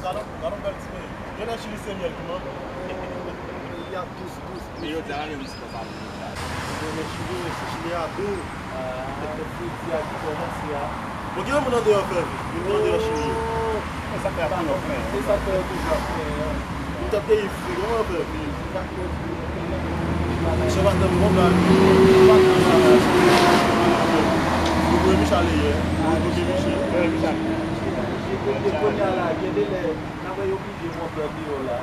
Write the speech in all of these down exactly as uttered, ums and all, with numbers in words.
Gade yon bèl ti peyi. Genlè Chili se myèl ki manke. Peyi a dous, dous, dous. E yo di a la, gen ti konsa pou yo di a. Yo men Chili, si Chili a dous. Tèt fredi a ki kòmanse a. Bon, gen moun andeyò fè vi. Gen moun andeyò Chili. Se sa k fè y ap toujou ap fè. Se sa k fè yo toujou ap fè. Yon tèt peyi fri, kòman yo fè viv? Misye pa t nan bon blag. Misye pa t nan blag. Yo voye Mich ale yè. Yo voye Mich. Voye Mich ale. Kounye a la, gen de lè, n ap wè yo oblije pran flè deyò la.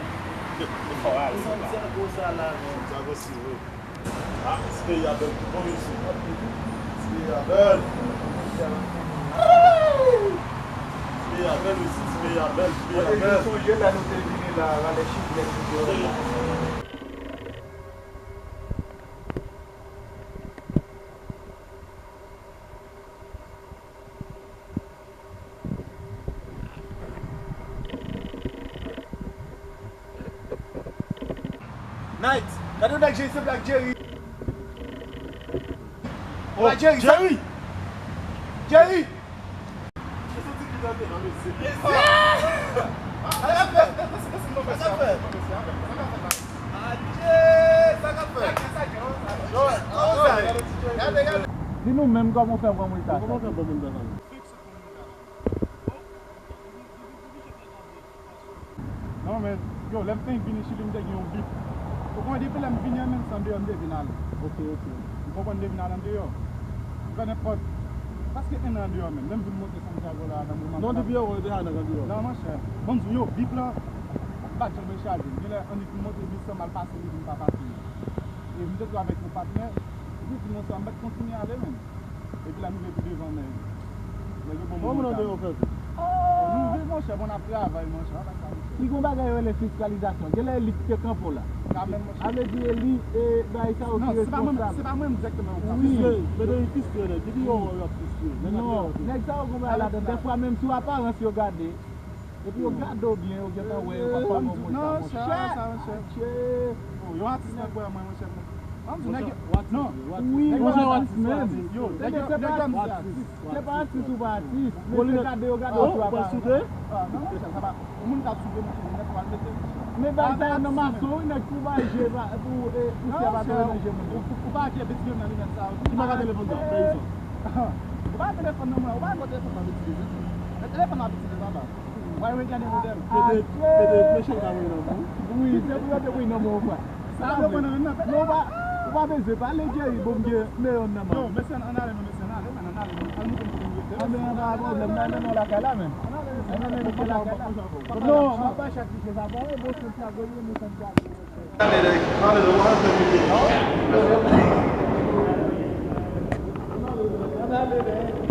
Santiago sa la, men. Santiago si, wi. Ah, ti peyi a bèl tout bon, mesye. Ti peyi a bèl. Ti peyi a bèl, mesye. Ti peyi a bèl, ti peyi a bèl. Sonje lè nou te vini la, la lè Chili, lè Chili. Night, gade yon nèg Jerry, se Black Jerry. Oh, Black Jerry, Jerry! Jerry! Sa k ap fèt? Sa k ap fèt? Adje, sa k ap fèt? Gade, gade. Di nou menm kòman w fè pran moun sa. Kòman w fè pran moun sa? Non, men, yo, lè m fenk vini Chili, m te gen yon bip. Ou konprann, depi lè m vini an, menm se andeyò m te vin ale. Ok, ok. Ou konprann, m te vin ale andeyò. M fè nenpòt. Paske en an andeyò menm. Lè m vin monte Santiago la, nan moman. Non, depi yo, yo te ale andeyò. Non, monchè. Ban m di w, yo, bip la, bat janm rechaje. Genlè, annik vin monte bip lan, m al pase li, vin pa pase li. E m te tou avèk yon patnè. Epi vin monte, m bat kontinye ale, menm. Epi la, m rive pi devan, men nèg yo ban m yon moun andeyò fè vi. Oh, nou viv, monchè, bon, n ap travay, monchè, pa sa, monchè. Li gon bagay yo rele fiskalizasyon. Genlè e li ki te kanpe w la. Sa menm, monchè. A vle di e li, e, bagay sa yo ki responsab. Non, se pa mwen, se pa mwen egzakteman yo kanpe. Wi. Fiske, mete li fiske, nèg. Depi yo wè w, y ap fiske. Non, nèg sa yo gon bagay ladan. Dèfwa, menm sou aparans yo gade. Epi yo gade w byen, yo gentan wè, yo pa fè w bon sa, monchè. Adje. Oh, yon atis nan kwè mwen, monchè. An di nèg yo, non. Wi, yon atis menm. Yo, nèg yo, nèg yo, se pa atis ou pa atis, men se gade yo gade w sou aparans. Ah, non, monchè, sa pa, yon moun k ap soudre, monchè, nèg pral mete. Men bagay sa yo nan mason, wi, nèg pou bay je, pou, e, pousyè pa tonbe nan je moun yo. Ou pa gen betize nan linèt sa yo. Ki maga telefòn sa, fè sa. Ou pa telefòn nan mwen, ou pa gen telefòn nan betize. Men telefòn nan betize, papa. Why we gade modèl? Pete, pete, mesye ka voye nan mwen. Wi, se pou yo te voye nan mwen, ou kwè. Sa yo pran nan men nan. Non, ou pa, ou pa bezwen pale, Jerry, bon, m gen meyè nan men. Yo, mesye, ann ale, non, mesye, ann ale, man, ann ale, man. Ann moute m kote m rete. Ann ale, pa pwoblèm, nan, nan, nan, lakay la, men. Ann ale, mesye. Ann ale, mesye, lakay la. Non, m ap bay chak ti je sa, bon, bon, Santiago, li renmen Santiago. Ann ale, nèg, ann ale, non, ann fè pite. Ann ale, nèg.